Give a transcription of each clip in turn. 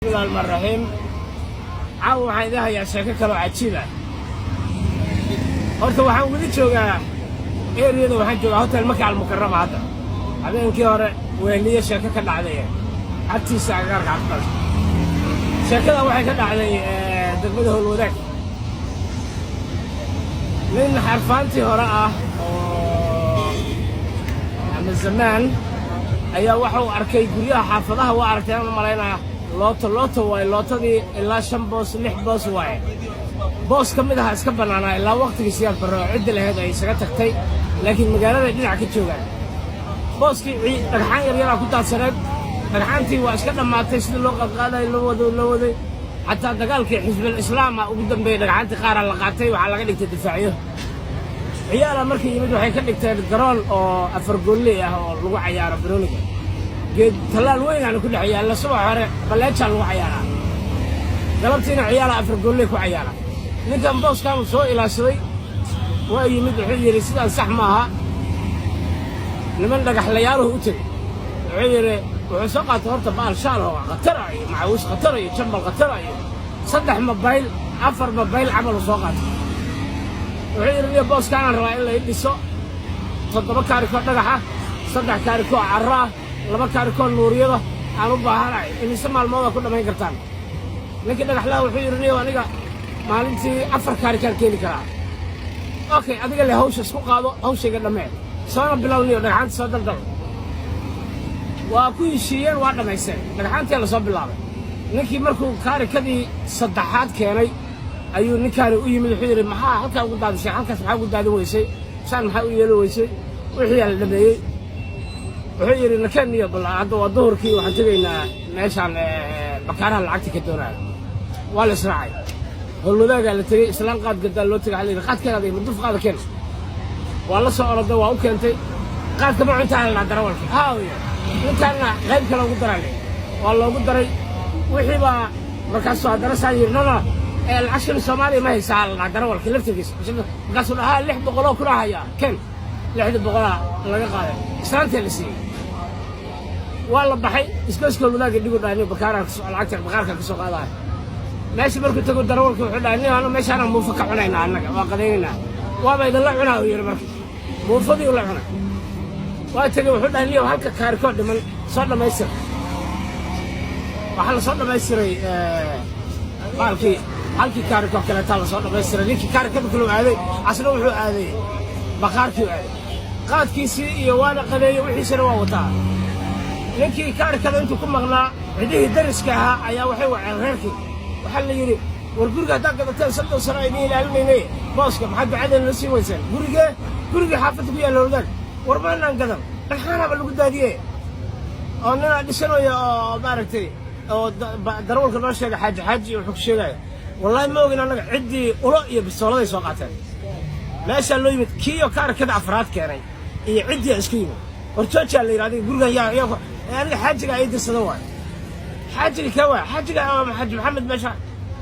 Bismillahi raxmaan raxiim. Caawa waxaan idin hayaa sheeko kaloo cajiib ah. Horta waxaan weli joogaa area-da, waxaan joogaa Hotel Maka Almukarama. Hadda habeenkii hore Wehliye sheeko ka dhacday agtiisa, agagaarka caafimaadka. Sheekada waxay ka dhacday degmada Howlwadaag. Nin xarfaantii hore ah oo ama zamaan ayaa waxa uu arkay guryaha xaafadaha. Waa aragtay aan u malaynaya, looto looto waaye. Lootadii ilaa shan boos, lix boos waaye. Boos ka mid aha iska bannaanaa ilaa waqtigii Siyaad Barre oo ciddi lahayd ay isaga tagtay, laakiin magaaladay dhinac ka joogaan. Booskii dhagxaan yar yaraa ku daadsaneed. Dhagxaantii waa iska dhammaatay. Sidii loo qaadqaadayo, loo wado, loo waday, xataa dagaalkii Xisbul Islaama ugu dambeeyey dhagxaantii qaaraa la qaatay, waxaa laga dhigtay difaacyo. Ciyaala markii yimid waxay ka dhigteen garoon oo afar goolley ah oo lagu cayaaro barooniga. Geed tallaal weynaana ku dhex yaalla. Subax hore balleejaa lagu cayaaraa, galabtiina ciyaala afar goolley ku cayaara. Ninkan booskaan soo ilaashaday waa yimid, wuxuu yidhi, "Sidaan sax maaha." Niman dhagaxlayaaluhu u tegey. Wuxuu yidhi, wuxuu soo qaatay horta baal shaal oo khatara iyo macawiis khatara iyo jambal khatara iyo saddex mobayl, afar mobayl camal uu soo qaatay. Wuxuu yidhi, "Niyo, booskaanaan rabaa in la ii dhiso. Toddoba kaarikoo dhagaxa, saddex kaarikoo carro ah, laba kaarikoo nuuriyada aan u baahanahay. Imise maalmoodaa ku dhammayn kartaan?" Ninkii dhagaxlaha wuxuu yidhi, "Niyow, aniga maalintii afar kaarikaan keeni karaa." "Okay, adiga le hawsha isku qaado, hawshayga dhammee, soona bilow niyo, dhagxaanta soo daldal." Waa ku heshiiyeen, waa dhammaysteen, dhagxaantii la soo bilaabay. Ninkii markuu kaarikadii saddexaad keenay ayuu ninkaani u yimid. Wuxuu yidhi, "Maxaa halkaa ugu daadisay? Halkaas maxaa ugu daadin weysay? Saan maxaa u yeeli weysay?" Wixii la dhameeyey. Wuxuu yidhi, "Nakeen iyo bal hadda waa duhurkii, waxaan tegaynaa meeshaan bakaaraha lacagta ka doonaayo." Waa la israacay, Howlwadaagaa la tegey. Islaan qaad gadaa loo tegay. Waxaa la yidhi, "Qaadkeen adiga marduf qaada keen." Waa la soo oroday, waa u keentay. "Qaadka ma cuntaa?" La dhaha darawalka. "Haawiya." Ninkaanna qayb kale ugu daraa le, waa loogu daray. Wixii baa markaasuu haddana saa yidhi, "Nana ee lacag shilin Soomaaliya ma haysaa?" La dhaha darawalka laftirkiisa. Markaasuu dhahaa, "600 kuna hayaa, keen." 600-aa laga qaaday, islaantii la siiyey, waa la baxay. Iskoyska Howlwadaaga dhigu dhahay nin bakaaraan lacagta bakaarka ka soo qaadaya. Meesha markuu tago darawalka wuxuu dhahay, "Nin anu meeshaanaan muufa ka cunaynaa, annaga waa qadaynaynaa." "Waaba idinla cunaa," uu yidhi. Marka muufadii la cunay waa tegey. Wuxuu dhahay, "Niyow, halka kaarikoo dhiman soo dhammaystir." Waxaa la soo dhammaystiray baalkii, halkii kaarikoo kaleetaa la soo dhammaystiray. Ninkii kaarikada kaluu aaday, asna wuxuu aaday bakaarkii u aaday, qaadkiisii iyo waana qadeeyey, wixiisana waa wataa. Ninkii kaarikada intuu ku maqnaa, cidihii dariska ahaa ayaa waxay waceen reerkii. Waxaa la yidhi, "War guriga haddaad gadateen, 30 sano aydiin ilaalinaynay booska, maxaad ducadeena la sii weyseen?" "Gurigee?" "Gurigii xaafadda ku yaalla Howlwadaag." "War maanaan gadan, dhagxaanaaba lagu daadiye oo ninaa dhisanaya oo maaragtay oo darawalka noo sheegay, Xaaji Xaaji wuxuu ku sheegaya. Wallaahi ma ogin annaga." Ciddii ulo iyo bistooladay soo qaateen, meeshaa loo yimid. Kiiyo kaarikada afraad keenay iyo ciddii isku yimid. "War joojaa," la yidhi, "adiga gurigan yaa?" "Aniga xaajiga ay dirsada waay." "Xaajiga kee waay?" "Xaajiga Xaaji Maxamed meesha."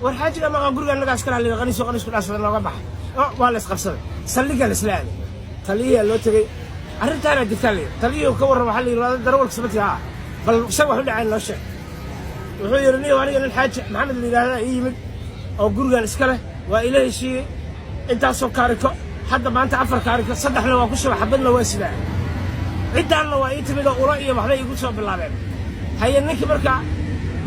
"War xaajiga maqan, guriga annaga askara la qaniiso, qaniisku dhaasada nooga baxa." Waa la isqabsaday, saldhiggaa la isla aaday, taliyihiyaa loo tegey. "Arrintaanaa jirtaa," la yidhi. Taliyihii ka warran. Waxaa la yidhi, "Darawalka sabati haa, bal isaga wax u dhaceen noo sheeg." Wuxuu yidhi, "Niyow, aniga nin Xaaji Maxamed la yidhaahdaa ii yimid oo gurigan iska leh. Waa ila heshiiyey intaasoo kaariko. Hadda maanta afar kaariko, saddexna waa ku shuba, xabadna waa sidaa. Ciddaanna waa ii timid oo ulo iyo waxbay igu soo bilaabeen. Haye, ninkii marka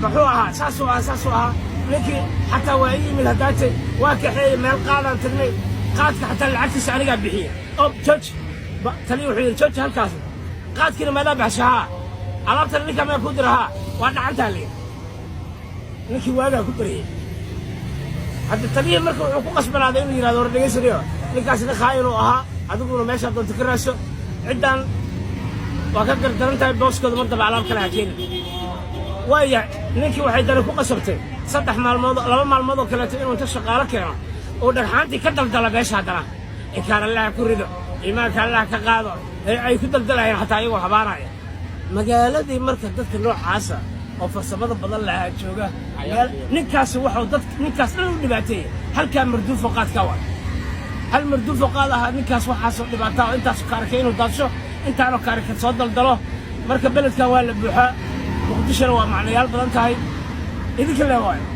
muxuu ahaa? Saasuu ahaa, saasuu ahaa. Ninkii xataa waa ii yimid haddaatay, waa kaxeeyey, meel qaadaan tagnay. Qaadka xataa lacagtiisa anigaa bixiyey." "O jooji." Taliya wuxuu yidhi, "Jooji halkaas. Qaadkiina maadaa baxsha? Haa. Alaabtana ninkaa maa kuu dira? Haa. Waa dhacantaa," layidhi. Ninkii waagaa ku baryey. Hadda taliyihii marka wuxuu ku qasbanaaday inuu yidhahdo, "War dhegaysanayo, ninkaas nin khaa'in uu ahaa. Adiguna meeshaa doonta ka raadso. Ciddaan waa ka gardaran tahay, booskooda mar daba alaab kale ha keenin." Waaya, ninkii waxay dani ku qasabtay 3 maalmood, 2 maalmood oo kaleeto inuu inta shaqaalo keeno uu dhagxaantii ka daldala meesha. Haddana inkaan Allaha ku rido, iimaanka Allaha ka qaado, ee ay ku daldalayeen xataa iyagoo habaaraya magaaladii. Marka dadka noocaasa oo farsamada badan lahaa jooga meel, ninkaasi wuxuu dad ninkaas dhan u dhibaateeyey halkaa marduufo qaadka waa hal marduufo qaad ahaa. Ninkaas waxaasoo dhibaataa oo intaas kaarika inuu daadsho, intaanoo kaarika soo daldalo. Marka beledkan waa la buuxaa, Muqdishona waa macnayaal badan tahay. Idinka le waayo.